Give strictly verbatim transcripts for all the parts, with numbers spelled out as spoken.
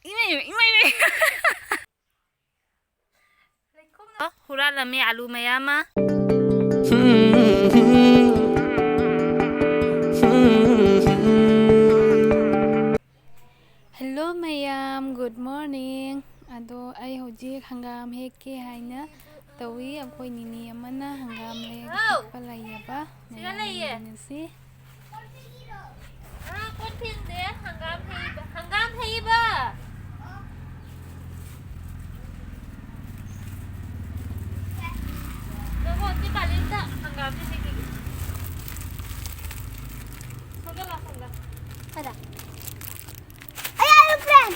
ꯏꯃꯩ, ꯏꯃꯩ, ꯏꯃꯩ꯫ ꯍꯨꯔꯥꯜꯂꯝꯃꯤ ꯑꯂꯨ ꯃꯌꯥꯝ ꯑꯃ꯫ Hello ꯃꯌꯥꯝ, good morning꯫ ꯑꯗꯣ ꯑꯩ ꯍꯧꯖꯤꯛ ꯍꯪꯒꯥꯝ ꯍꯦꯛꯀꯦ ꯍꯥꯏꯅ ꯇꯧꯏ꯫ ꯑꯩꯈꯣꯏ ꯅꯤꯅꯦ ꯑꯃꯅ ꯍꯪꯒꯥꯝ ꯍꯦꯛ ꯍꯥꯎ! ꯍꯦꯛꯄ ꯂꯩꯌꯦꯕ꯫ ꯁꯤꯗ ꯃꯌꯥꯝ ꯂꯩꯌꯦ꯫ ꯌꯦꯡꯃꯤꯟꯅꯁꯤ꯫ ꯑꯥ, ꯀꯣꯟ ꯐꯦꯡꯗꯦ꯫ ꯍꯪꯒꯥꯝ ꯍꯩꯕ, ꯍꯪꯒꯥꯝ ꯍꯩꯕ꯫ ꯉꯥꯏꯈꯣ, ꯁꯤ ꯀꯥꯂꯦꯟꯗ ꯍꯪꯒꯥꯝꯁꯦ ꯍꯦꯛꯈꯤꯒꯦ꯫ ꯁꯣꯝꯗ ꯂꯥꯎ, ꯁꯣꯝꯗ꯫ ꯀꯗꯥ? ꯑꯌꯥ, ꯑꯩ friend!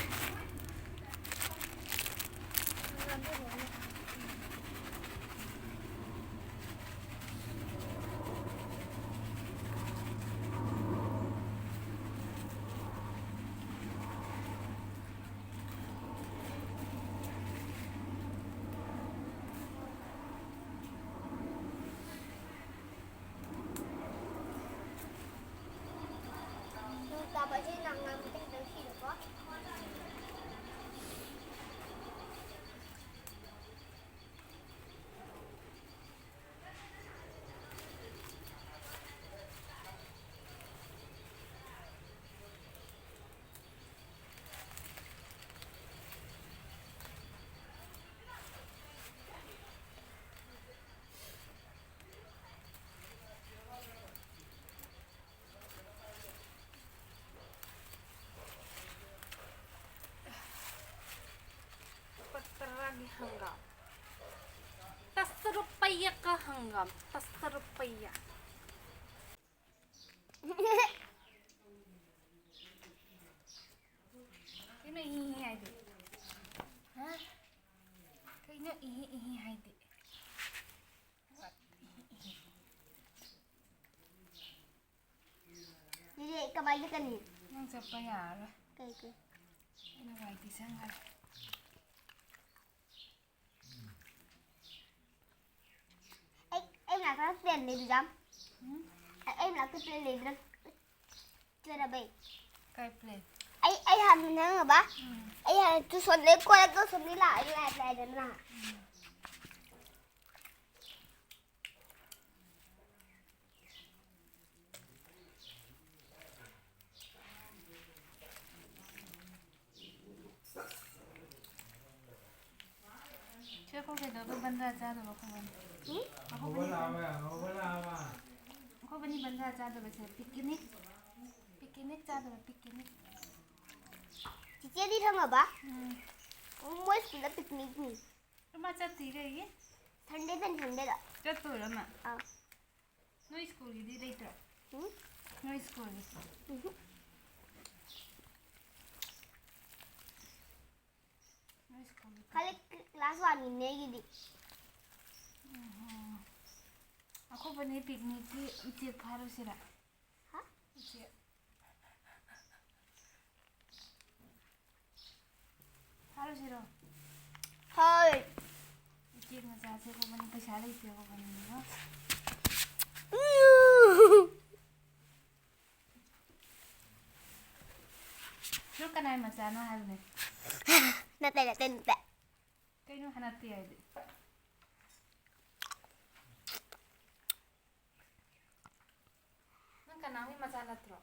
ꯂꯨꯄꯥ ꯇꯔꯥꯒꯤ ꯍꯪꯒꯥꯝ꯫ ꯇꯁ ꯔꯨꯄꯩꯌꯥ ꯀ ꯍꯪꯒꯥꯝ, ꯇꯁ ꯔꯨꯄꯩꯌꯥ꯫ ꯀꯩꯅꯣ ꯏꯍꯤ ꯏꯍꯤ ꯍꯥꯏꯗꯤ? ꯍꯥ? ꯀꯩꯅꯣ ꯏꯍꯤ ꯏꯍꯤ ꯍꯥꯏꯗꯤ? ꯑꯗꯨꯗꯤ ꯑꯩ ꯀꯃꯥꯏꯅ ꯆꯠꯀꯅꯤ? ꯅꯪ ꯆꯠꯄ ꯌꯥꯔꯔꯣꯏ꯫ ꯀꯩꯒꯤ? ꯑꯩꯅ ꯋꯥꯏ ꯇꯩꯁꯟꯈ꯭ꯔꯦ꯫ ꯑꯩ, ꯑꯩ ꯃꯅꯥꯛꯇ plane ꯂꯩꯕꯗꯣ꯫ ꯎꯝ? ꯑꯩ, ꯑꯩ ꯃꯅꯥꯛꯇ plane ꯂꯩꯕꯗꯣ꯫ ꯆꯠꯂꯕꯩ꯫ ꯀꯥꯏ plane? ꯑꯩ, ꯑꯩ ꯍꯥꯟꯅ ꯅꯪꯉꯕ? ꯎꯝ꯫ ꯑꯩ ꯍꯥꯟꯅ ꯇꯨꯁꯟꯗꯩ ꯀꯣꯏꯔꯛꯇꯧ ꯁꯨꯝꯗꯤ ꯂꯥꯛꯑꯦ, ꯂꯥꯛꯑꯦ, ꯂꯥꯛꯑꯦꯗꯅ꯫ ꯁꯤ ꯑꯩꯈꯣꯏ ꯀꯩꯗꯧꯕ ꯕꯟꯗ꯭ꯔꯥ ꯆꯥꯗꯕ ꯑꯩꯈꯣꯏꯕꯅꯤ? ꯎꯝ? ꯑꯩꯈꯣꯏꯕꯅꯤ ꯕꯟ-, ꯑꯩꯈꯣꯏꯕꯅꯤ ꯕꯟꯗ꯭ꯔꯥ ꯆꯥꯗꯕꯁꯦ picnic, picnic ꯆꯥꯗꯕ picnic꯫ ꯆꯤꯆꯦꯗꯤ ꯈꯪꯉꯕ? ꯎꯝ꯫ ꯃꯣꯏ ꯁ꯭ꯀꯨꯜꯗ picnicꯅꯤ꯫ ꯑꯃ ꯆꯠꯇ꯭ꯔꯤ ꯀꯩꯒꯤ? Sundayꯗꯅꯤ, Sundayꯗ꯫ ꯆꯠꯇꯣꯏꯔꯣ ꯑꯃ? ꯑꯥ꯫ ꯅꯣꯏ ꯁ꯭ꯀꯨꯜꯒꯤꯗꯤ ꯂꯩꯇ꯭ꯔꯣ? ꯎꯝ? ꯅꯣꯏ ꯁ꯭ꯀꯨꯜꯒꯤ? ꯎꯝꯍꯨꯝ꯫ ꯅꯣꯏ ꯁ꯭ꯀꯨꯜꯒꯤ ꯈꯜꯂꯤ class oneꯒꯤꯅꯦ ꯑꯩꯒꯤꯗꯤ꯫ ꯑꯣꯍꯣ꯫ ꯑꯩꯈꯣꯏꯕꯅꯤ picnicꯀꯤ ꯎꯆꯦꯛ ꯐꯥꯔꯨꯁꯤꯔ? ꯍꯥ? ꯎꯆꯦꯛ꯫ ꯐꯥꯔꯨꯁꯤꯔꯣ? ꯍꯣꯏ꯫ ꯎꯆꯦꯛ ꯃꯆꯥꯁꯦ ꯑꯩꯈꯣꯏꯕꯅꯤ ꯄꯩꯁꯥ ꯂꯩꯇꯦ ꯑꯩꯈꯣꯏꯕꯅꯤꯅ꯫ ꯅꯪ ꯀꯅꯥꯏ ꯃꯆꯥꯅꯣ ꯍꯥꯏꯕꯅꯦ? ꯅꯠꯇꯦ, ꯅꯠꯇꯦ, ꯅꯠꯇꯦ꯫ ꯀꯩꯅꯣ ꯍꯅꯠꯇꯦ ꯍꯥꯏꯗꯤ? ꯅꯪ ꯀꯅꯥꯒꯤ ꯃꯆꯥ ꯅꯠꯇ꯭ꯔꯣ?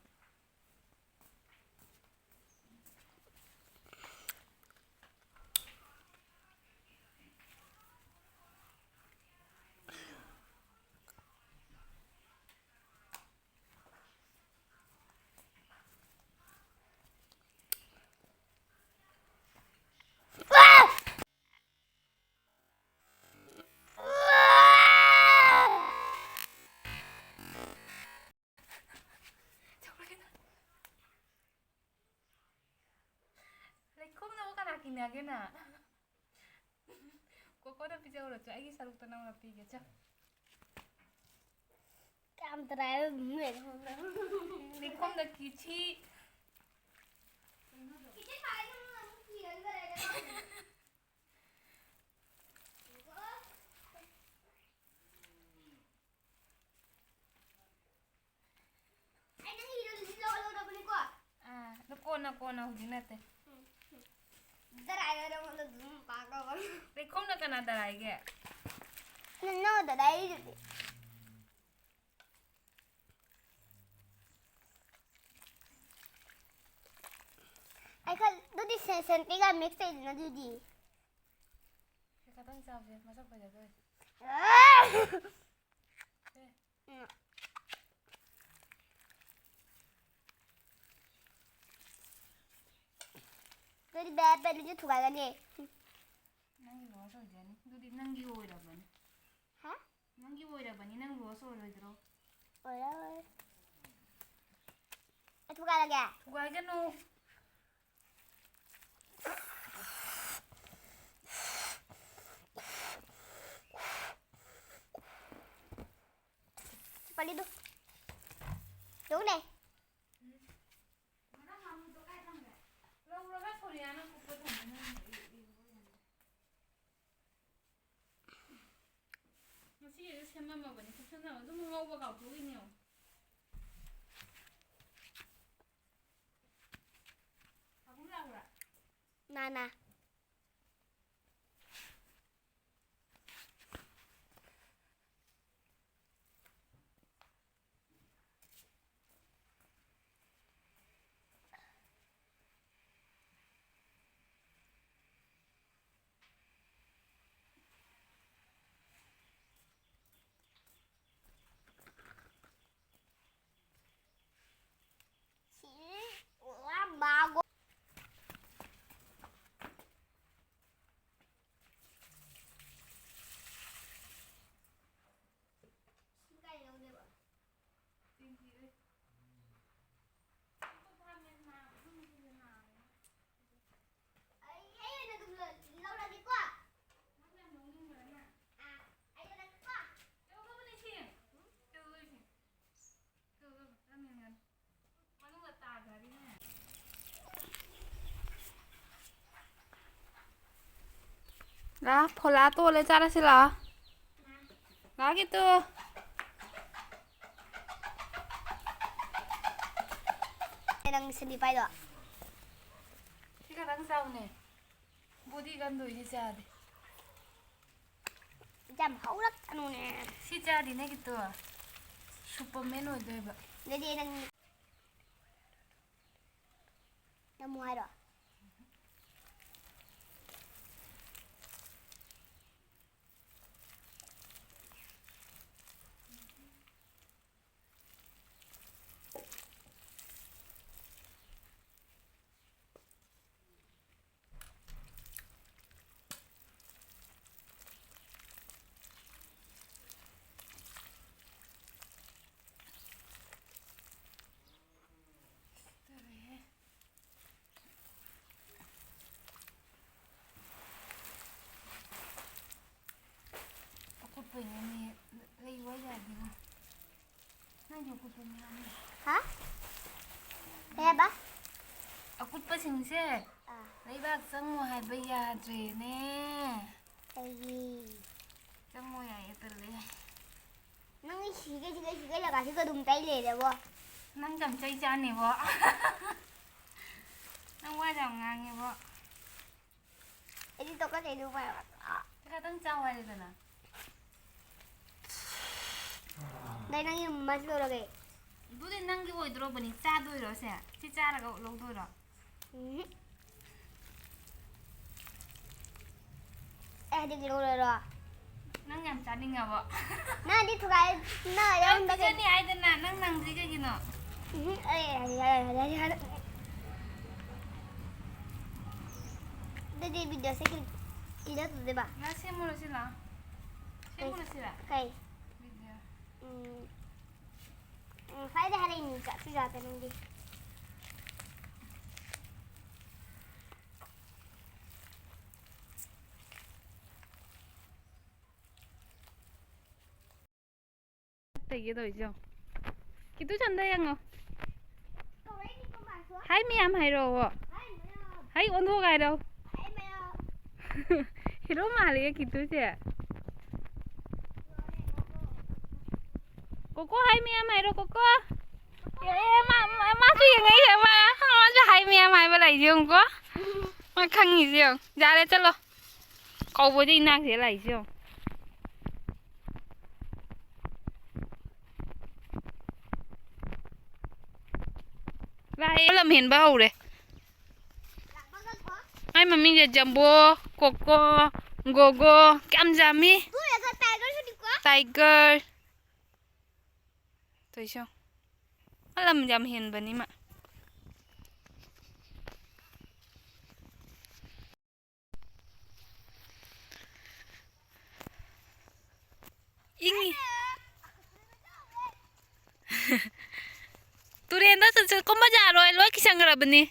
ꯂꯩꯈꯣꯝꯅꯕꯨ ꯀꯅꯥ ꯀꯤꯅꯒꯦ ꯅꯪ? ꯀꯣꯀꯣꯅ ꯄꯤꯖꯍꯧꯔꯁꯨ ꯑꯩꯒꯤ ꯁꯔꯨꯛꯇ ꯅꯪꯅ ꯄꯤꯒꯦ, ꯆꯣ꯫ ꯀꯌꯥꯝ ꯇꯔꯥꯏꯕ ꯃꯤ ꯑꯣꯏꯅ ꯍꯧꯕ꯭ꯔꯥ? ꯂꯩꯈꯣꯝꯗ ꯀꯤꯊꯤ꯫ ꯏꯆꯦ ꯈ꯭ꯋꯥꯏ ꯅꯪ ꯑꯃꯨꯛ ꯀꯤꯔꯒ ꯂꯩꯔꯦ꯫ ꯑꯩ ꯅꯪꯒꯤꯗꯣ ꯂꯤꯁꯤꯜꯂꯣ ꯂꯧꯔꯕꯅꯤꯀꯣ꯫ ꯑꯥ, ꯑꯗꯨ ꯀꯣꯟꯅ, ꯀꯣꯟꯅ, ꯍꯧꯖꯤꯛ ꯅꯠꯇꯦ꯫ ꯎꯝ, ꯎꯝ꯫ ꯑꯗꯨꯝ ꯄꯥꯒꯕ꯫ ꯂꯩꯈꯣꯝꯅ ꯀꯅꯥ ꯇꯔꯥꯏꯒꯦ? ꯅꯪ ꯗꯗꯥꯏꯗꯨꯗꯤ꯫ ꯑꯩ ꯈꯜ-, ꯑꯗꯨꯗꯤ ꯁꯦ-, ꯁꯦꯟꯇꯤꯒ ꯃꯤꯛꯁ ꯇꯧꯏꯗꯅ ꯑꯗꯨꯗꯤ꯫ ꯁꯤ ꯈꯇꯪ ꯆꯥꯕꯁꯦ ꯃꯁꯛ ꯐꯖꯗꯣꯏ꯫ ꯑꯥ! ꯁꯦ꯫ ꯎꯝ꯫ ꯑꯗꯨꯗꯤ ꯕꯦ-, ꯕꯦꯂꯤꯁꯨ ꯊꯨꯒꯥꯏꯒꯅꯤ꯫ ꯅꯪꯒꯤ ꯂꯣꯁ ꯑꯣꯏꯖꯅꯤ꯫ ꯑꯗꯨꯗꯤ ꯅꯪꯒꯤ ꯑꯣꯏꯔꯕꯅꯤ꯫ ꯍꯥ? ꯅꯪꯒꯤ ꯑꯣꯏꯔꯕꯅꯤ, ꯅꯪ ꯂꯣꯁ ꯑꯣꯏꯔꯣꯏꯗ꯭ꯔꯣ? ꯑꯣꯏꯔꯣꯏ꯫ ꯑꯩ ꯊꯨꯒꯥꯏꯔꯒꯦ? ꯊꯨꯒꯥꯏꯒꯅꯨ꯫ ꯄꯜꯂꯤꯗꯨ꯫ ꯌꯦꯡꯉꯨꯅꯦ꯫ ꯉꯔꯥꯡ ꯉꯥꯃꯨꯗꯣ ꯀꯥꯏ ꯊꯝꯒ꯭ꯔꯦ? ꯂꯧꯔꯒ ꯁꯣꯔꯤꯌꯥꯅ ꯀꯨꯞꯄ ꯊꯝꯃꯦ ꯅꯪ꯫ ꯉꯁꯤꯒꯤꯁꯨ ꯁꯦꯝꯃꯝꯃꯕꯅꯤ, ꯀꯨꯞꯁꯟꯅꯕ ꯑꯗꯨꯝ ꯉꯧꯕ ꯀꯥꯎꯊꯣꯛꯏꯅꯦ ꯌꯦꯡꯉꯣ꯫ ꯄꯥꯕꯨꯡ ꯂꯥꯛꯎꯔꯥ? ꯅꯥꯅꯥ꯫ ꯑꯩ, ꯑꯩ ꯑꯣꯏꯅ ꯑꯗꯨꯝ ꯂꯧꯔꯒꯦꯀꯣ꯫ ꯑꯥ, ꯑꯩ ꯂꯧꯔꯒꯦꯀꯣ꯫ ꯂꯥ, ꯐꯣꯂꯥ ꯇꯣꯜꯂꯦ, ꯆꯥꯔꯁꯤ ꯂꯥꯛꯑꯣ꯫ ꯂꯥꯛꯑꯣ, ꯀꯤꯇꯨ꯫ ꯅꯪ ꯁꯤꯟꯕꯤ ꯄꯥꯏꯗꯣ꯫ ꯁꯤ ꯈꯛꯇꯪ ꯆꯥꯎꯅꯦ꯫ ꯕꯣꯗꯤ ꯀꯟꯗꯣꯏꯅꯤ ꯆꯥꯗꯤ꯫ ꯌꯥꯝ ꯍꯧꯔꯛꯀꯅꯨꯅꯦ꯫ ꯁꯤ ꯆꯥꯗꯤ ꯅꯪꯒꯤꯗꯣ ꯁꯨꯄꯔꯃꯦꯟ ꯑꯣꯏꯗꯣꯏꯕ꯫ ꯑꯗꯨꯗꯤ ꯅꯪ ꯅꯝꯃꯨ ꯍꯥꯏꯔꯣ? ꯑꯀꯨꯠꯄꯩꯅꯦ, ꯂꯩꯌꯨ ꯍꯥꯏ ꯌꯥꯗꯦꯉꯣ꯫ ꯅꯪꯒꯤ ꯑꯀꯨꯠꯄ ꯃꯌꯥꯝꯅꯦ꯫ ꯍꯥ? ꯀꯩ ꯍꯥꯏꯕ? ꯑꯀꯨꯠꯄꯁꯤꯡꯁꯦ ꯑꯥ꯫ ꯂꯩꯕꯥꯛ ꯆꯪꯉꯣ ꯍꯥꯏꯕ ꯌꯥꯗ꯭ꯔꯦꯅꯦ꯫ ꯀꯩꯒꯤ? ꯆꯪꯉꯣ ꯌꯥꯏꯌꯦ, ꯇꯜꯂꯦ꯫ ꯅꯪ ꯁꯤꯒꯦ, ꯁꯤꯒꯦ, ꯁꯤꯒꯦ ꯖꯒꯥꯁꯤꯒ ꯑꯗꯨꯝ ꯇꯩ ꯂꯩꯔꯦꯕꯣ꯫ ꯅꯪ ꯌꯥꯝ ꯆꯩ ꯆꯥꯅꯦꯕꯣ꯫ ꯅꯪ ꯋꯥ ꯌꯥꯝ ꯉꯥꯡꯉꯦꯕꯣ꯫ ꯑꯩꯗꯤ ꯇꯣꯛꯀꯠꯆꯩ ꯑꯗꯨ ꯄꯥꯏꯕ꯫ ꯈꯤꯇꯪ ꯆꯥꯎ ꯍꯥꯏꯔꯦꯗꯅ꯫ ꯗꯩ ꯅꯪꯒꯤ ꯃꯁꯤ ꯂꯧꯔꯒꯦ꯫ ꯑꯗꯨꯗꯤ ꯅꯪꯒꯤ ꯑꯣꯏꯗ꯭ꯔꯣꯕꯅꯤ, ꯆꯥꯗꯣꯏꯔꯣ ꯁꯦ? ꯁꯤ ꯆꯥꯔꯒ ꯂꯧꯗꯣꯏꯔꯣ? ꯎꯝ꯫ ꯑꯦ, ꯍꯧꯖꯤꯛ ꯂꯧꯔꯔꯣ? ꯅꯪ ꯌꯥꯝ ꯆꯥꯅꯤꯡꯉꯕꯣ? ꯅꯪꯗꯤ ꯊꯨꯒꯥꯏ-, ꯅꯪ ꯅꯪ ꯌꯥꯎꯔꯝꯗ ꯀꯩꯅꯣ? ꯄꯤꯖꯅꯤ ꯍꯥꯏꯗꯅ ꯅꯪ ꯅꯪꯗ꯭ꯔꯤ ꯀꯩꯒꯤꯅꯣ? ꯎꯝ, ꯑꯩ ꯌꯥꯔꯦ, ꯌꯥꯔꯦ, ꯌꯥꯔꯦ, ꯌꯥꯔꯦ, ꯌꯥꯔꯦ꯫ ꯑꯗꯨꯗꯤ ꯚꯤꯗꯤꯑꯣꯁꯦ ꯀꯤ-, ꯀꯤꯗ ꯇꯧꯗꯣꯏꯕ? ꯅꯪ ꯁꯦꯝꯃꯨꯔꯁꯤ ꯂꯥꯛꯑꯣ꯫ ꯀꯩ? ꯁꯦꯝꯃꯨꯔꯁꯤꯔ? ꯀꯩ? ꯚꯤꯗꯤꯑꯣ꯫ ꯎꯝ꯫ ꯎꯝ, ꯉꯁꯥꯏꯗꯩ ꯍꯥꯏꯔꯛꯏꯅꯤ, ꯆꯥꯁꯤ ꯆꯥꯁꯦ ꯅꯪꯗꯤ꯫ ꯇꯩꯒꯦ ꯇꯧꯔꯤꯁꯦ ꯌꯦꯡꯉꯣ꯫ ꯀꯤꯇꯨ ꯆꯟꯗ ꯌꯦꯡꯉꯣ꯫ ꯍꯥꯏ ꯃꯌꯥꯝ ꯍꯥꯏꯔꯛꯑꯣ꯫ ꯍꯥꯏ ꯑꯣꯟꯊꯣꯛ ꯍꯥꯏꯔꯣ꯫ ꯍꯦꯔꯣ ꯃꯥꯜꯂꯦ ꯀꯤꯇꯨꯁꯦ꯫ ꯀꯣꯀꯣ ꯍꯥꯏ ꯃꯌꯥꯝ ꯍꯥꯏꯔꯣ, ꯀꯣꯀꯣ꯫ ꯑꯦ, ꯃꯥ, ꯃꯥ, ꯃꯥꯁꯨ ꯌꯦꯡꯉꯛꯏꯁꯦ, ꯃꯥ, ꯃꯥꯁꯨ ꯍꯥꯏ ꯃꯌꯥꯝ ꯍꯥꯏꯕ ꯂꯩꯁꯦ ꯌꯦꯡꯉꯨꯀꯣ꯫ ꯃꯥ ꯈꯪꯉꯤꯁꯦ ꯌꯦꯡꯉꯣ꯫ ꯌꯥꯔꯦ, ꯆꯠꯂꯣ꯫ ꯀꯧꯕꯗꯤ ꯏꯅꯥꯛꯁꯦ ꯂꯥꯛꯏꯁꯦ ꯌꯦꯡꯉꯣ꯫ ꯂꯥꯛꯑꯦ, ꯂꯝ ꯍꯦꯟꯕ ꯍꯧꯔꯦ꯫ ꯃꯥꯏ ꯃꯃꯤꯡꯁꯦ ꯖꯝꯕꯣ, ꯀꯣꯀꯣ, ꯒꯣꯒꯣ, ꯀꯌꯥꯝ ꯌꯥꯝꯃꯤ꯫ ꯇꯥꯏꯒꯔ꯫ ꯇꯧꯏꯁꯦ ꯌꯦꯡꯉꯣ꯫ ꯃꯥ ꯂꯝ ꯌꯥꯝ ꯍꯦꯟꯕꯅꯤ ꯃꯥ꯫ ꯏꯪꯉꯤ꯫ ꯇꯨꯔꯦꯟꯗ ꯆꯠ-, ꯆꯠ-, ꯀꯨꯝꯕ ꯌꯥꯔꯣꯏ, ꯂꯣꯏ ꯀꯤꯁꯟꯈ꯭ꯔꯕꯅꯤ꯫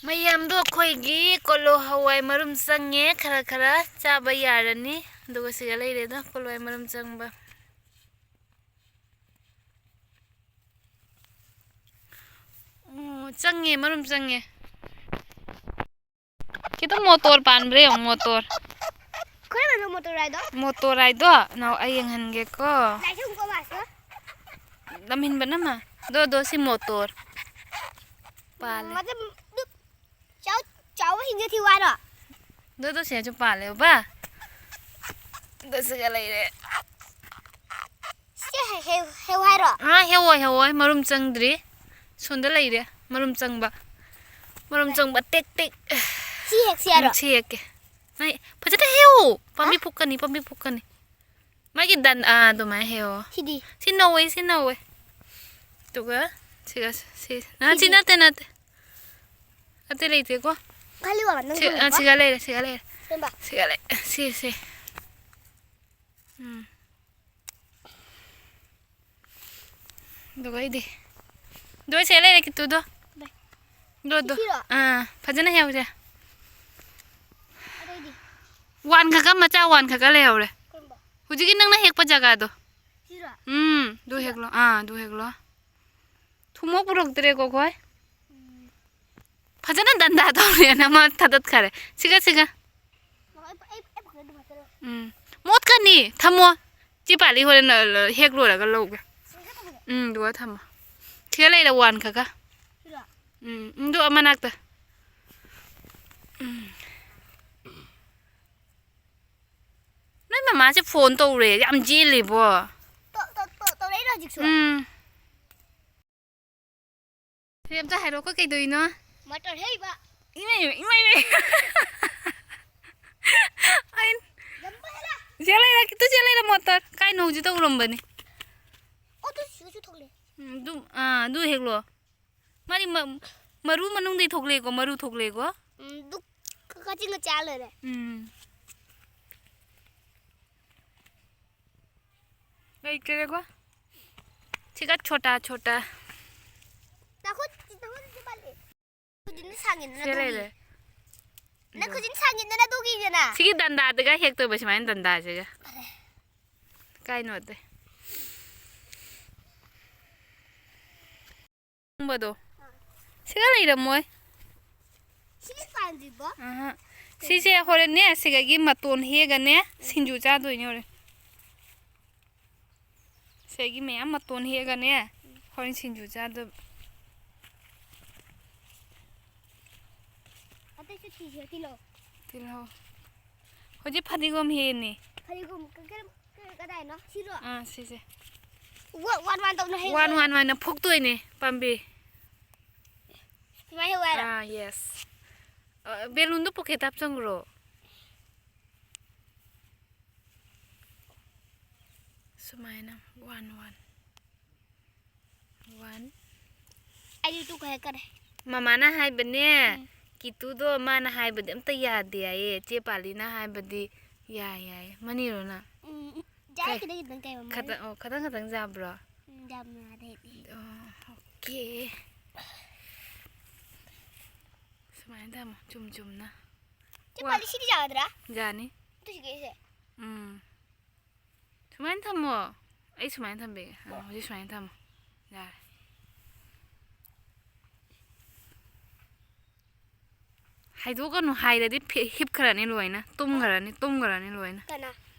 ꯃꯌꯥꯝꯗꯣ ꯑꯩꯈꯣꯏꯒꯤ ꯀꯣꯂꯣ ꯍꯋꯥꯏ ꯃꯔꯨꯝ ꯆꯪꯉꯦ, ꯈꯔ ꯈꯔ ꯆꯥꯕ ꯌꯥꯔꯅꯤ꯫ ꯑꯗꯨꯒ ꯁꯤꯗ ꯂꯩꯔꯦꯗꯣ ꯀꯣꯂꯣ ꯍꯋꯥꯏ ꯃꯔꯨꯝ ꯆꯪꯕ꯫ ꯑꯣ, ꯆꯪꯉꯦ, ꯃꯔꯨꯝ ꯆꯪꯉꯦ꯫ ꯈꯤꯇꯪ ꯃꯣꯇꯣꯔ ꯄꯥꯟꯕ꯭ꯔꯥ ꯌꯦꯡꯉꯣ, ꯃꯣꯇꯣꯔ꯫ ꯀꯔꯝꯕꯅꯣ ꯃꯣꯇꯣꯔ ꯍꯥꯏꯗꯣ? ꯃꯣꯇꯣꯔ ꯍꯥꯏꯗꯣ? ꯅꯥꯎ, ꯑꯩ ꯌꯦꯡꯍꯟꯒꯦꯀꯣ꯫ ꯂꯥꯏꯁꯪ ꯀꯣ ꯃꯥꯁꯨ? ꯂꯝꯍꯤꯟꯕ ꯅꯝꯃ꯫ ꯗꯣ, ꯗꯣ, ꯁꯤ ꯃꯣꯇꯣꯔ꯫ ꯄꯥꯜꯂꯦ꯫ ꯃꯗꯨ, ꯗꯨ, ꯆꯥꯎ-, ꯆꯥꯎꯕꯁꯤꯡꯁꯦ ꯊꯤꯌꯨ ꯍꯥꯏꯔꯣ? ꯗꯣ, ꯗꯣ, ꯁꯤꯗꯁꯨ ꯄꯥꯜꯂꯦ, ꯎꯕ? ꯗꯣ, ꯁꯤꯒ ꯂꯩꯔꯦ꯫ ꯁꯤ ꯍꯦ-, ꯍꯦ-, ꯍꯦꯛꯎ ꯍꯥꯏꯔꯣ? ꯑꯥ, ꯍꯦꯛꯑꯣꯏ, ꯍꯦꯛꯑꯣꯏ, ꯃꯔꯨꯝ ꯆꯪꯗ꯭ꯔꯤ꯫ ꯁꯣꯝꯗ ꯂꯩꯔꯦ, ꯃꯔꯨꯝ ꯆꯪꯕ꯫ ꯃꯔꯨꯝ ꯆꯪꯕ, ꯇꯦꯛ, ꯇꯦꯛ꯫ ꯁꯤ ꯍꯦꯛꯁꯤ ꯍꯥꯏꯔꯣ? ꯎꯝ, ꯁꯤ ꯍꯦꯛꯀꯦ꯫ ꯅꯩ, ꯐꯖꯅ ꯍꯦꯛꯑꯣ꯫ ꯄꯥꯝꯕꯤ ꯍꯥ? ꯐꯨꯛꯀꯅꯤ, ꯄꯥꯝꯕꯤ ꯐꯨꯛꯀꯅꯤ꯫ ꯃꯥꯒꯤ ꯗꯟ-, ꯑꯥ, ꯑꯗꯨꯃꯥꯏꯅ ꯍꯦꯛꯑꯣ꯫ ꯁꯤꯗꯤ? ꯁꯤ ꯅꯧꯋꯦ, ꯁꯤ ꯅꯧꯋꯦ꯫ ꯑꯗꯨꯒ ꯁꯤꯒ ꯁꯤ-, ꯑꯥ, ꯁꯤ ꯁꯤꯗꯤ? ꯅꯠꯇꯦ, ꯅꯠꯇꯦ꯫ ꯑꯇꯩ ꯂꯩꯇꯦꯀꯣ꯫ ꯈꯜꯂꯤ ꯋꯥ, ꯅꯪ ꯁꯤ, ꯑꯥ, ꯈꯜꯂꯨꯀꯣ꯫ ꯁꯤꯒ ꯂꯩꯔꯦ, ꯁꯤꯒ ꯂꯩꯔꯦ꯫ ꯁꯦꯝꯕ? ꯁꯤꯒ ꯂꯩ-, ꯁꯤ, ꯁꯤ꯫ ꯎꯝ꯫ ꯑꯗꯨꯒ ꯑꯩꯗꯤ꯫ ꯑꯗꯨꯒ ꯁꯤ ꯂꯩꯔꯦ, ꯀꯤꯇꯨꯗꯣ꯫ ꯕꯥꯏ꯫ ꯑꯗꯨ, ꯑꯗꯨ꯫ ꯁꯤꯔꯣ? ꯑꯥ, ꯐꯖꯅ ꯍꯦꯛꯎꯁꯦ꯫ ꯑꯗꯩꯗꯤ? ꯋꯥꯟ ꯈꯛꯀ, ꯃꯆꯥ ꯋꯥꯟ ꯈꯛꯀ ꯂꯩꯍꯧꯔꯦ꯫ ꯀꯔꯝꯕ? ꯍꯧꯖꯤꯛꯀꯤ ꯅꯪꯅ ꯍꯦꯛꯄ ꯖꯒꯥꯗꯣ꯫ ꯁꯤꯔꯣ? ꯎꯝ, ꯑꯗꯨ ꯁꯤꯔꯣ? ꯍꯦꯛꯂꯣ꯫ ꯑꯥ, ꯑꯗꯨ ꯍꯦꯛꯂꯣ꯫ ꯊꯨꯝꯃꯣꯛ ꯄꯨꯔꯛꯇ꯭ꯔꯦꯀꯣ ꯑꯩꯈꯣꯏ꯫ ꯎꯝ꯫ ꯐꯖꯅ ꯗꯟꯗꯥ ꯇꯧꯔꯦꯅ ꯃꯥ ꯊꯥꯗꯠꯈꯔꯦ꯫ ꯁꯤꯒ, ꯁꯤꯒ꯫ ꯑꯩ, ꯑꯩ, ꯑꯩ ꯐꯖꯅ ꯐꯖꯅ꯫ ꯎꯝ꯫ ꯃꯣꯠꯀꯅꯤ꯫ ꯊꯝꯃꯣ꯫ ꯆꯦ ꯄꯥꯜꯂꯤ ꯍꯣꯔꯦꯟ, ꯑ, ꯍꯦꯛ ꯂꯣꯏꯔꯒ ꯂꯧꯒꯦ꯫ ꯁꯤꯒ ꯊꯝꯃꯒꯦ꯫ ꯎꯝ, ꯑꯗꯨꯒ ꯊꯝꯃꯣ꯫ ꯁꯤꯒ ꯂꯩꯔꯦ ꯋꯥꯟ ꯈꯛꯀ꯫ ꯁꯤꯔꯣ? ꯎꯝ, ꯎꯝ, ꯑꯗꯨ ꯃꯅꯥꯛꯇ꯫ ꯃꯃꯥꯁꯦ ꯐꯣꯟ ꯇꯧꯔꯦ, ꯌꯥꯝ ꯌꯦꯜꯂꯤꯕꯣ꯫ ꯇꯧ-, ꯇꯧ-, ꯇꯧ-, ꯇꯧꯔꯛꯏꯔꯣ ꯍꯧꯖꯤꯛꯁꯨ? ꯎꯝ꯫ ꯁꯤ ꯑꯝꯇ ꯍꯥꯏꯔꯛꯑꯣꯀꯣ, ꯀꯩꯗꯧꯔꯤꯅꯣ? ꯃꯇꯔ ꯍꯩꯕ꯫ ꯏꯃꯥꯏ, ꯏꯃꯥꯏ, ꯏꯃꯥꯏ, ꯏꯃꯥꯏ꯫ ꯑꯩ ꯌꯥꯝ ꯄꯥꯏꯔꯦ꯫ ꯆꯦ ꯂꯩꯔ, ꯈꯤꯇ ꯆꯦ ꯂꯩꯔ ꯃꯣꯇꯔ꯫ ꯀꯥꯏꯅꯣ ꯍꯧꯖꯤꯛ ꯇꯧꯔꯝꯕꯅꯤ꯫ ꯑꯣ, ꯇꯨ ꯁꯤꯁꯨ ꯊꯣꯛꯂꯦ꯫ ꯎꯝ, ꯑꯗꯨ, ꯑꯥ, ꯑꯗꯨ ꯍꯦꯛꯂꯣ꯫ ꯃꯥꯗꯤ ꯃ-, ꯃꯔꯨ ꯃꯅꯨꯡꯗꯩ ꯊꯣꯛꯂꯛꯑꯦꯀꯣ, ꯃꯔꯨ ꯊꯣꯛꯂꯛꯑꯦꯀꯣ꯫ ꯎꯝ, ꯗꯨꯛ ꯀ-, ꯀꯆꯤꯟꯒ ꯆꯥ ꯂꯩꯔꯦ꯫ ꯎꯝ꯫ ꯂꯩꯇ꯭ꯔꯦꯀꯣ꯫ ꯁꯤꯒ ꯆꯣꯇꯥ ꯆꯣꯇꯥ꯫ ꯅꯈꯨꯠ, ꯅꯈꯨꯠ ꯄꯥꯜꯂꯦ꯫ ꯈꯨꯖꯤꯟ ꯁꯥꯡꯉꯤꯗꯅ ꯁꯤ ꯑꯗꯨꯒꯤ꯫ ꯂꯩꯔꯦ꯫ ꯅꯪ ꯈꯨꯖꯤꯟ ꯁꯥꯡꯉꯤꯗꯅ ꯑꯗꯨꯒꯤꯅꯦꯅ꯫ ꯁꯤꯒꯤ ꯗꯟꯗꯥꯗꯒ ꯍꯦꯛꯇꯣꯏꯕ ꯁꯨꯃꯥꯏꯅ ꯗꯟꯗꯥꯁꯤꯒ꯫ ꯐꯔꯦ꯫ ꯀꯥꯏꯅꯣ ꯑꯗꯩ꯫ ꯈꯪꯕꯗꯣ꯫ ꯁꯤꯒ ꯂꯩꯔꯝꯃꯣꯏ꯫ ꯁꯤꯒꯤ ꯄꯥꯟꯗ꯭ꯔꯤꯕꯣ? ꯑꯍ꯫ ꯁꯤꯁꯦ ꯍꯣꯔꯦꯟꯅꯦ, ꯁꯤꯒꯒꯤ ꯃꯇꯣꯟ ꯍꯦꯛꯑꯒꯅꯦ, ꯁꯤꯡꯖꯨ ꯆꯥꯗꯣꯏꯅꯦ ꯍꯣꯔꯦꯟ꯫ ꯁꯤꯒꯤ ꯃꯌꯥꯝ ꯃꯇꯣꯟ ꯍꯦꯛꯑꯒꯅꯦ, ꯍꯣꯔꯦꯟ ꯁꯤꯡꯖꯨ ꯆꯥꯗꯣꯏꯕ꯫ ꯑꯇꯩꯁꯨ ꯊꯤꯁꯤꯔ, ꯇꯤꯜꯍꯧ꯫ ꯇꯤꯜꯍꯧ꯫ ꯍꯧꯖꯤꯛ ꯐꯗꯤꯒꯣꯝ ꯍꯦꯛꯏꯅꯦ꯫ ꯐꯗꯤꯒꯣꯝ ꯀ-, ꯀ-, ꯀ-, ꯀꯗꯥꯏꯅꯣ? ꯁꯤꯔꯣ? ꯑꯥ, ꯁꯤꯁꯦ꯫ ꯋꯥ-, ꯋꯥꯟ ꯋꯥꯟ ꯇꯧꯅ ꯍꯦꯛ ꯋꯥꯟ ꯋꯥꯟ ꯋꯥꯟꯅ ꯐꯨꯛꯇꯣꯏꯅꯦ ꯄꯥꯝꯕꯤ꯫ ꯁꯨꯃꯥꯏꯅ ꯍꯦꯛ ꯍꯥꯏꯔꯣ? ꯑꯥ, yes꯫ ꯑ, ꯕꯦꯂꯨꯟꯗꯣ ꯄꯣꯀꯦꯠꯇ ꯍꯥꯞꯆꯟꯈ꯭ꯔꯣ꯫ ꯁꯨꯃꯥꯏꯅ ꯋꯥꯟ ꯋꯥꯟ꯫ ꯋꯥꯟ꯫ ꯑꯩꯗꯤ ꯇꯨ ꯈꯛ ꯍꯦꯛꯀꯅꯤ꯫ ꯃꯃꯥꯅ ꯍꯥꯏꯕꯅꯦ, ꯎꯝ꯫ ꯀꯤꯇꯨꯗꯣ ꯃꯥꯅ ꯍꯥꯏꯕꯗꯤ ꯑꯝꯇ ꯌꯥꯗꯦ ꯍꯥꯏꯌꯦ꯫ ꯆꯦ ꯄꯥꯂꯤꯅ ꯍꯥꯏꯕꯗꯤ ꯌꯥꯏ ꯍꯥꯏꯌꯦ꯫ ꯃꯅꯤꯔꯣ ꯅꯪ? ꯎꯝ, ꯌꯥꯏ, ꯀꯩ? ꯈꯤꯇꯪ ꯈꯤꯇꯪ ꯀꯩ ꯃꯃꯥꯅ? ꯈꯇꯪ, ꯑꯣ, ꯈꯇꯪ ꯈꯇꯪ ꯌꯥꯕ꯭ꯔꯣ? ꯎꯝ, ꯌꯥꯝ ꯌꯥꯗꯦ ꯑꯩꯗꯤ꯫ ꯑꯣ, ꯑꯣꯀꯦ꯫ ꯁꯨꯃꯥꯏꯅ ꯊꯝꯃꯣ, ꯆꯨꯝ ꯆꯨꯝꯅ꯫ ꯆꯦ ꯋꯥ꯫ ꯄꯥꯂꯤ, ꯁꯤꯗꯤ ꯌꯥꯒꯗ꯭ꯔꯥ? ꯌꯥꯅꯤ꯫ ꯑꯗꯨ ꯁꯤꯒꯦꯁꯦ꯫ ꯎꯝ꯫ ꯁꯨꯃꯥꯏꯅ ꯊꯝꯃꯣ꯫ ꯑꯩ ꯁꯨꯃꯥꯏꯅ ꯊꯝꯕꯤꯒꯦ꯫ ꯑꯥ, ꯍꯧꯖꯤꯛ ꯁꯨꯃꯥꯏꯅ ꯊꯝꯃꯣ꯫ ꯌꯥꯔꯦ꯫ ꯍꯥꯏꯗꯣꯛꯀꯅꯨ ꯍꯥꯏꯔꯗꯤ ꯐꯤ-, ꯍꯤꯞꯈ꯭ꯔꯅꯤ ꯂꯣꯏꯅ꯫ ꯇꯨꯝꯈ꯭ꯔꯅꯤ, ꯇꯨꯝꯈ꯭ꯔꯅꯤ ꯂꯣꯏꯅ꯫ ꯀꯅꯥ?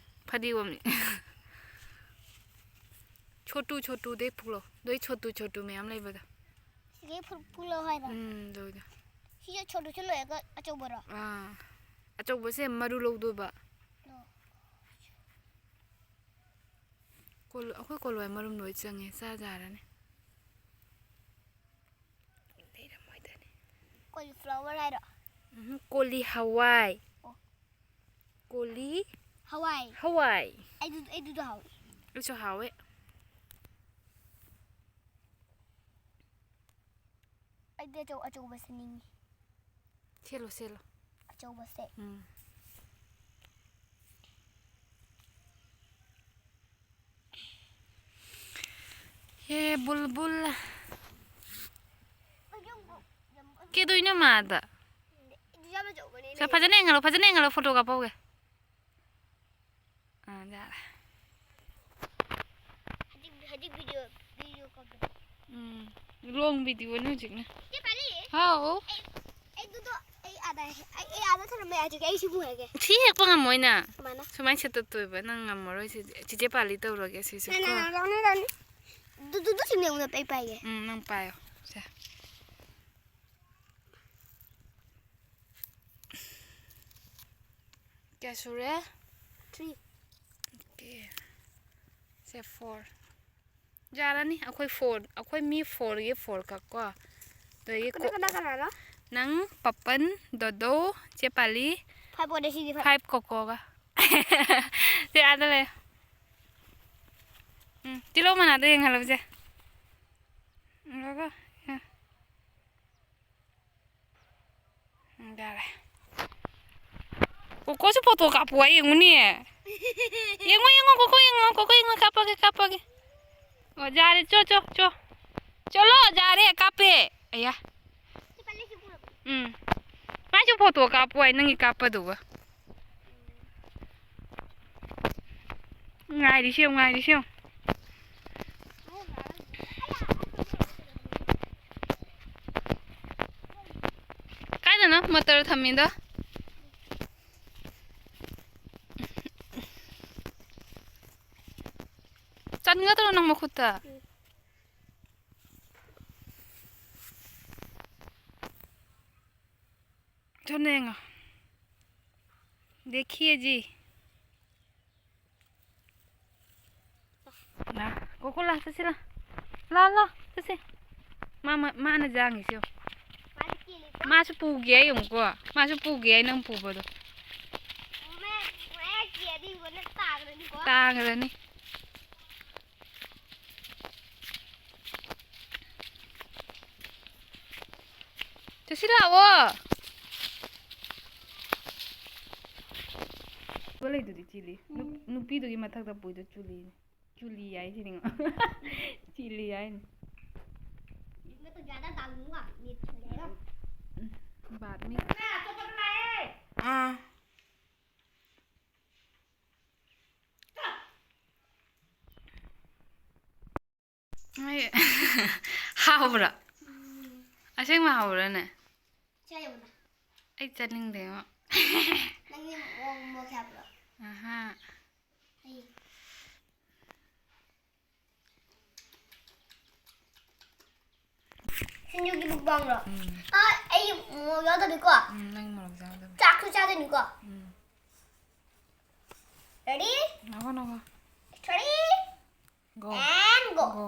ꯐꯗꯤꯒꯣꯝꯅꯤ꯫ ꯁꯣꯇꯨ, ꯁꯣꯇꯨꯗꯩ ꯐꯨꯛꯂꯣ꯫ ꯅꯣꯏ ꯁꯣꯇꯨ, ꯁꯣꯇꯨ ꯃꯌꯥꯝ ꯂꯩꯕꯗꯣ꯫ ꯁꯤꯗꯩ ꯐꯨꯛ-, ꯐꯨꯛꯂꯣ ꯍꯥꯏꯔꯣ? ꯎꯝ, ꯑꯗꯨꯗꯣ꯫ ꯁꯤꯁꯦ ꯁꯣꯇꯨꯁꯦ ꯂꯣꯏꯔꯒ ꯑꯆꯧꯕꯔꯣ? ꯑꯥ꯫ ꯑꯆꯧꯕꯁꯦ ꯃꯔꯨ ꯂꯧꯗꯣꯏꯕ꯫ ꯑꯣ꯫ ꯀꯣꯜ-, ꯑꯩꯈꯣꯏ ꯀꯣꯜ ꯍꯋꯥꯏ ꯃꯔꯨꯝ ꯂꯣꯏ ꯆꯪꯉꯦ, ꯆꯥ ꯌꯥꯔꯅꯤ꯫ ꯂꯩꯔꯝꯃꯣꯏꯗꯅꯤ꯫ ꯀꯣꯂꯤꯐ꯭ꯂꯥꯋꯔ ꯍꯥꯏꯔꯣ? ꯎꯝ, ꯀꯣꯂꯤ ꯍꯋꯥꯏ꯫ ꯑꯣ꯫ ꯀꯣꯂꯤ ꯍꯋꯥꯏ꯫ ꯍꯋꯥꯏ꯫ ꯑꯩꯗꯨ ꯑꯩꯗꯨꯗꯣ ꯍꯥꯎꯋꯤ꯫ ꯑꯩꯁꯨ ꯍꯥꯎꯋꯦ꯫ ꯑꯩꯗꯤ ꯑꯆꯧ ꯑꯆꯧꯕ ꯆꯥꯅꯤꯡꯉꯤ꯫ ꯁꯦꯠꯂꯣ, ꯁꯦꯠꯂꯣ꯫ ꯑꯆꯧꯕꯁꯦ꯫ ꯎꯝ꯫ ꯍꯦ ꯕꯨꯜꯕꯨꯜ꯫ ꯀꯩꯗꯧꯏꯅꯣ ꯃꯥꯗ? ꯑꯗꯨ ꯌꯥꯝ ꯑꯆꯧꯕꯅꯦ꯫ ꯁꯦ, ꯐꯖꯅ ꯌꯦꯡꯍꯜꯂꯣ, ꯐꯖꯅ ꯌꯦꯡꯍꯜꯂꯣ, ꯐꯣꯇꯣ ꯀꯥꯞꯄꯧꯒꯦ꯫ ꯑꯥ, ꯌꯥꯔꯦ꯫ ꯍꯧꯖꯤꯛ ꯍꯧꯖꯤꯛ ꯚꯤꯗꯤꯑꯣ ꯚꯤꯗꯤꯑꯣ ꯀꯥꯞꯄꯗꯣ꯫ ꯎꯝ꯫ ꯂꯣꯡ ꯚꯤꯗꯤꯑꯣꯅꯤ ꯍꯧꯖꯤꯛꯅ꯫ ꯆꯦ ꯄꯥꯂꯤ꯫ ꯍꯥꯎ꯫ ꯑꯩ ꯑꯗꯨꯗꯣ ꯑꯩ ꯑꯥꯗ ꯑꯩ ꯑꯩ ꯑꯥꯗ ꯊꯝꯃꯝꯃꯦ, ꯍꯧꯖꯤꯛ ꯑꯩ ꯁꯤ ꯄꯨꯔꯒꯦ꯫ ꯁꯤ ꯍꯦꯛꯄ ꯉꯝꯃꯣꯏꯅ꯫ ꯀꯃꯥꯏꯅ? ꯁꯨꯃꯥꯏꯅ ꯁꯦꯠꯇꯠꯇꯣꯏꯕ꯫ ꯅꯪ ꯉꯝꯃꯔꯣꯏ ꯁꯤꯗꯤ꯫ ꯆꯤꯆꯦ ꯄꯥꯂꯤ ꯇꯧꯔꯒꯦ ꯁꯤꯁꯨ ꯅꯪ ꯀꯣ꯫ ꯅꯪ ꯅꯪ ꯅꯪ꯫ ꯗꯨ ꯗꯨ ꯗꯨ ꯁꯤꯡꯅ ꯑꯃꯨꯛ ꯑꯩ ꯄꯥꯏꯒꯦ꯫ ꯎꯝ, ꯅꯪ ꯄꯥꯏꯌꯣ꯫ ꯁꯦ꯫ ꯀꯌꯥ ꯁꯨꯔꯦ? Three꯫ ꯑꯣꯀꯦ꯫ ꯁꯦ, four꯫ ꯌꯥꯔꯅꯤ꯫ ꯑꯩꯈꯣꯏ four, ꯑꯩꯈꯣꯏ ꯃꯤ fourꯒꯤ four ꯈꯛ ꯀꯣ꯫ ꯑꯗꯒꯤ ꯀꯅꯥ ꯀꯣ-, ꯀꯅꯥ ꯀꯅꯥꯅꯣ? ꯅꯪ, ꯄꯄꯟ, ꯗꯣꯗꯣ, ꯆꯦ ꯄꯥꯂꯤ, Five ꯑꯣꯏꯔꯦ ꯁꯤꯗꯤ five꯫ five ꯀꯣꯀꯣꯒ꯫ ꯁꯦ, ꯑꯥꯗ ꯂꯩ꯫ ꯎꯝ, ꯇꯤꯜꯍꯧ ꯃꯅꯥꯗꯣ ꯌꯦꯡꯍꯜꯂꯨꯁꯦ꯫ ꯎꯝ, ꯂꯧꯔꯣ꯫ ꯎꯝ꯫ ꯎꯝ, ꯌꯥꯔꯦ꯫ ꯀꯣꯀꯣꯁꯨ ꯐꯣꯇꯣ ꯀꯥꯞꯄꯨ ꯍꯥꯏ, ꯌꯦꯡꯉꯨꯅꯦ꯫ ꯌꯦꯡꯉꯣ, ꯌꯦꯡꯉꯣ, ꯀꯣꯀꯣ ꯌꯦꯡꯉꯣ, ꯀꯣꯀꯣ ꯌꯦꯡꯉꯣ, ꯀꯥꯞꯄꯒꯦ, ꯀꯥꯞꯄꯒꯦ꯫ ꯑꯣ, ꯌꯥꯔꯦ, ꯆꯣ, ꯆꯣ, ꯆꯣ꯫ ꯆꯣꯂꯣ, ꯌꯥꯔꯦ, ꯀꯥꯞꯄꯦ꯫ ꯑꯌꯥ꯫ ꯎꯝ꯫ ꯃꯥꯏꯁꯨ ꯐꯣꯇꯣ ꯀꯥꯞꯄꯨ ꯍꯥꯏ, ꯅꯪꯒꯤ ꯀꯥꯞꯄꯗꯨꯒ꯫ ꯉꯥꯏꯔꯤꯁꯦ ꯌꯦꯡꯉꯨ, ꯉꯥꯏꯔꯤꯁꯦ ꯌꯦꯡꯉꯨ꯫ ꯀꯥꯏꯗꯅꯣ ꯃꯣꯇꯣꯔ ꯊꯝꯃꯤꯗꯣ? ꯆꯟꯒꯗ꯭ꯔꯣ ꯅꯪ ꯃꯈꯨꯠꯇ? ꯊꯣꯛꯅ ꯌꯦꯡꯉꯣ꯫ देखिए जी। ꯂꯥ, ꯀꯣꯀꯣ ꯂꯥ, ꯆꯠꯁꯤ ꯂꯥ꯫ ꯂꯥ, ꯂꯥ, ꯆꯠꯁꯤ꯫ ꯃꯥ, ꯃꯥ, ꯃꯥꯅ ꯌꯥꯡꯉꯤꯁꯦ ꯌꯦꯡꯉꯨ꯫ ꯃꯥꯁꯨ ꯄꯨꯒꯦ ꯍꯥꯏ ꯌꯦꯡꯉꯨꯀꯣ꯫ ꯃꯥꯁꯨ ꯄꯨꯒꯦ ꯍꯥꯏ ꯅꯪ ꯄꯨꯕꯗꯣ꯫ ꯇꯥꯈ꯭ꯔꯅꯤ꯫ ꯆꯠꯁꯤ ꯂꯥꯛꯑꯣ꯫ ꯂꯩꯗꯨꯗꯤ ꯆꯤꯂꯤ꯫ ꯅꯨ-, ꯎꯝ꯫ ꯅꯨꯄꯤꯗꯨꯒꯤ ꯃꯊꯛꯇ ꯄꯨꯏꯗꯣ ꯆꯨꯂꯤꯅꯤ꯫ ꯆꯨꯂꯤ ꯍꯥꯏꯁꯤꯅꯤꯉꯣ꯫ ꯆꯤꯂꯤ ꯍꯥꯏꯅꯤ꯫ इसमें तो ज्यादा दाल दूंगा, मिर्च वगैरह। ꯎꯝ, ꯕꯥꯠ ꯃꯤ꯫ ꯑꯥ꯫ ꯑꯩ ꯍꯥꯎꯕ꯭ꯔꯥ? ꯑꯁꯦꯡꯕ ꯍꯥꯎꯕ꯭ꯔꯥꯅꯦ? ꯆꯥ ꯌꯥꯕ꯭ꯔꯥ? ꯑꯩ ꯆꯥꯅꯤꯡꯗꯦꯉꯣ꯫ ꯅꯪꯗꯤ ꯃꯣꯔꯣꯛ, ꯃꯣꯔꯣꯛ ꯌꯥꯕ꯭ꯔꯣ? ꯑꯍꯥ꯫ ꯑꯩ ꯁꯤꯡꯖꯨꯒꯤ ꯃꯨꯛꯕꯥꯡꯔꯣ? ꯎꯝ꯫ ꯑ, ꯑꯩ ꯃꯣꯔꯣꯛ ꯌꯥꯎꯗꯕꯤꯀꯣ? ꯎꯝ, ꯅꯪ ꯃꯣꯔꯣꯛ ꯌꯥꯎꯗꯕꯤ꯫ ꯆꯥꯛꯁꯨ ꯆꯥꯗꯣꯏꯅꯤꯀꯣ? ꯎꯝ꯫ Ready? ꯉꯥꯏꯈꯣ, ꯉꯥꯏꯈꯣ꯫ Ready? Go꯫ And go꯫ Go꯫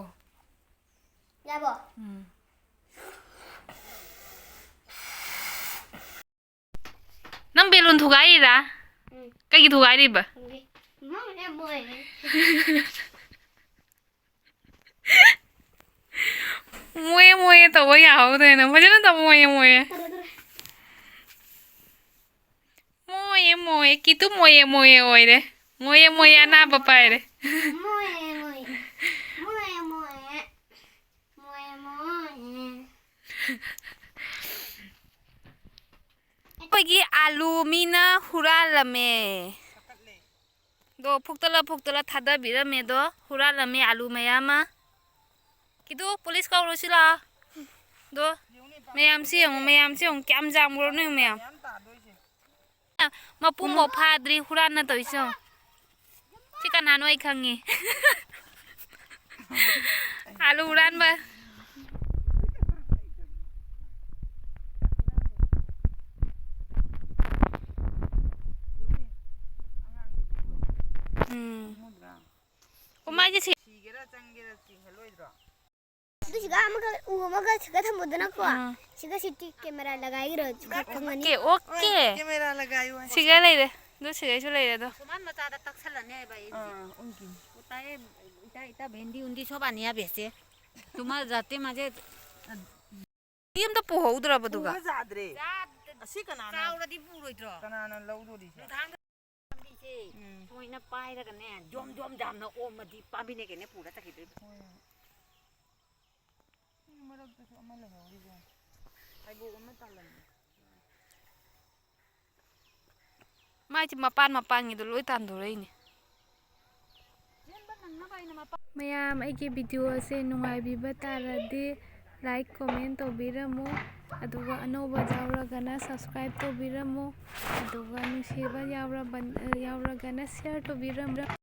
ꯌꯥꯕꯣ? ꯎꯝ꯫ ꯅꯪ ꯕꯦꯂꯨꯟ ꯊꯨꯒꯥꯏꯔꯤꯔꯥ? ꯎꯝ꯫ ꯀꯩꯒꯤ ꯊꯨꯒꯥꯏꯔꯤꯕ? ꯈꯪꯗꯦ꯫ ꯃꯣꯏꯅ ꯃꯣꯏ꯫ ꯃꯣꯏꯌꯦ ꯃꯣꯏꯌꯦ ꯇꯧꯕ ꯌꯥꯍꯧꯗ꯭ꯔꯦ ꯅꯪ꯫ ꯐꯖꯅ ꯇꯧ, ꯃꯣꯏꯌꯦ ꯃꯣꯏꯌꯦ꯫ ꯇꯧꯔꯦ, ꯇꯧꯔꯦ꯫ ꯃꯣꯏꯌꯦ ꯃꯣꯏꯌꯦ꯫ ꯀꯤꯇꯨ ꯃꯣꯏꯌꯦ ꯃꯣꯏꯌꯦ ꯑꯣꯏꯔꯦ꯫ ꯃꯣꯏꯌꯦ ꯃꯣꯏꯌꯦ ꯑꯅꯥꯕ ꯄꯥꯏꯔꯦ꯫ ꯃꯣꯏꯌꯦ ꯃꯣꯏꯌꯦ꯫ ꯃꯣꯏꯌꯦ ꯃꯣꯏꯌꯦ꯫ ꯃꯣꯏꯌꯦ ꯃꯣꯏꯌꯦ꯫ ꯑꯩꯈꯣꯏꯒꯤ ꯑꯥꯂꯨ ꯃꯤꯅ ꯍꯨꯔꯥꯜꯂꯝꯃꯦ꯫ ꯗꯣ ꯐꯨꯛꯇꯠꯂ ꯐꯨꯛꯇꯠꯂ ꯊꯥꯗꯕꯤꯔꯝꯃꯦ꯫ ꯗꯣ ꯍꯨꯔꯥꯜꯂꯝꯃꯦ ꯑꯥꯂꯨ ꯃꯌꯥꯝ ꯑꯃ꯫ ꯀꯤꯗꯨ, ꯄꯨꯂꯤꯁ ꯀꯧꯔꯨꯁꯤ ꯂꯥꯛꯑꯣ꯫ ꯗꯣ ꯃꯌꯥꯝꯁꯤ ꯌꯦꯡꯉꯨ, ꯃꯌꯥꯝꯁꯤ ꯌꯦꯡꯉꯨ, ꯀꯌꯥꯝ ꯌꯥꯝꯈ꯭ꯔꯕꯅꯣ ꯌꯦꯡꯉꯨ ꯃꯌꯥꯝ꯫ ꯃꯄꯨꯝꯕꯥꯎ ꯐꯥꯗ꯭ꯔꯤ ꯍꯨꯔꯥꯟꯅ ꯇꯧꯔꯤꯁꯦ ꯌꯦꯡꯉꯨ꯫ ꯁꯤ ꯀꯅꯥꯅꯣ ꯑꯩ ꯈꯪꯉꯤ꯫ ꯑꯥꯂꯨ ꯍꯨꯔꯥꯟꯕ꯫ ꯎꯝ꯫ ꯀꯃꯥꯏꯅ ꯁꯤ-, ꯆꯪꯒꯦꯔ ꯆꯤꯡꯍꯜꯂꯣꯏꯗ꯭ꯔꯣ? ꯑꯗꯨ ꯁꯤꯒ ꯑꯃꯒ ꯎ ꯑꯃꯒ ꯁꯤꯒ ꯊꯝꯃꯨꯗꯅꯀꯣ꯫ ꯎꯝ. ꯁꯤꯒ ꯁꯤꯇꯤ ꯀꯦꯃꯦꯔꯥ ꯂꯒꯥꯏꯒꯤꯔꯣ? ꯁꯤꯒ ꯐꯪꯒꯅꯤ꯫ Okay okay. ꯀꯦꯃꯦꯔꯥ ꯂꯒꯥꯏꯌꯨ꯫ ꯁꯤꯒ ꯂꯩꯔꯦ꯫ ꯑꯗꯨ ꯁꯤꯒꯩꯁꯨ ꯂꯩꯔꯦ ꯑꯗꯣ꯫ ꯁꯨꯃꯥꯟ ꯃꯆꯥꯗ ꯇꯛꯁꯜꯂꯅꯦꯕ ꯑꯩ ꯍꯧꯖꯤꯛ꯫ ꯑꯥ, ꯎꯝ, ꯀꯤꯅꯤ꯫ ꯎꯇꯥꯏ ꯏꯇꯥ ꯏꯇꯥ ꯚꯦꯟꯗꯤ ꯎꯟꯗꯤ ꯁꯣꯕꯥꯅꯤꯌꯥ ꯕꯦꯁꯦ꯫ ꯇꯨꯃ ꯖꯥꯇꯦ ꯃꯥꯖꯦ꯫ ꯁꯤ ꯑꯝꯇ ꯄꯨꯍꯧꯗ꯭ꯔꯕꯗꯨꯒ꯫ ꯄꯨꯕ ꯌꯥꯗ꯭ꯔꯦ꯫ ꯑꯁꯤ ꯀꯅꯥꯅ ꯆꯥꯎꯔꯗꯤ ꯄꯨꯔꯣꯏꯗ꯭ꯔꯣ? ꯀꯅꯥꯅ ꯂꯧꯗꯣꯔꯤꯁꯦ? ꯅꯨꯡꯊꯥꯡꯗ ꯄꯥꯝꯕꯤꯁꯦ ꯎꯝ꯫ ꯁꯨꯃꯥꯏꯅ ꯄꯥꯏꯔꯒꯅꯦ ꯖꯣꯝ ꯖꯣꯝ ꯖꯥꯝꯅ ꯑꯣꯝꯃꯗꯤ ꯄꯥꯝꯕꯤꯅꯦ ꯀꯩꯅꯦ ꯄꯨꯔ ꯆꯠꯈꯤꯗꯣꯏꯕ꯫ ꯍꯣꯏ꯫ ꯁꯤ ꯃꯔꯛꯇꯁꯨ ꯑꯃ ꯂꯩꯍꯧꯔꯤꯁꯦ꯫ ꯐꯩꯕꯣꯛ ꯑꯃ ꯇꯥꯜꯂꯝꯃꯦ꯫ ꯃꯥꯏꯁꯦ ꯃꯄꯥꯟ ꯃꯄꯥꯟꯒꯤꯗꯣ ꯂꯣꯏ ꯇꯥꯟꯊꯣꯔꯛꯏꯅꯦ꯫ ꯆꯦꯟꯕ ꯅꯪꯅꯕ ꯑꯩꯅ ꯃꯄꯥ ꯃꯌꯥꯝ ꯑꯩꯒꯤ ꯚꯤꯗꯤꯑꯣ ꯑꯁꯦ ꯅꯨꯡꯉꯥꯏꯕꯤꯕ ꯇꯥꯔꯗꯤ ꯂꯥꯏꯛ ꯀꯣꯃꯦꯟ ꯇꯧꯕꯤꯔꯝꯃꯨ꯫ ꯑꯗꯨꯒ ꯑꯅꯧꯕ ꯌꯥꯎꯔꯒꯅ ꯁꯕꯁꯀ꯭ꯔꯥꯏꯕ ꯇꯧꯕꯤꯔꯝꯃꯨ꯫ ꯑꯗꯨꯒ ꯅꯨꯡꯁꯤꯕ ꯌꯥꯎꯔꯕ ꯌꯥꯎꯔꯒꯅ ꯁꯤꯌꯔ ꯇꯧꯕꯤꯔꯝꯃꯨ꯫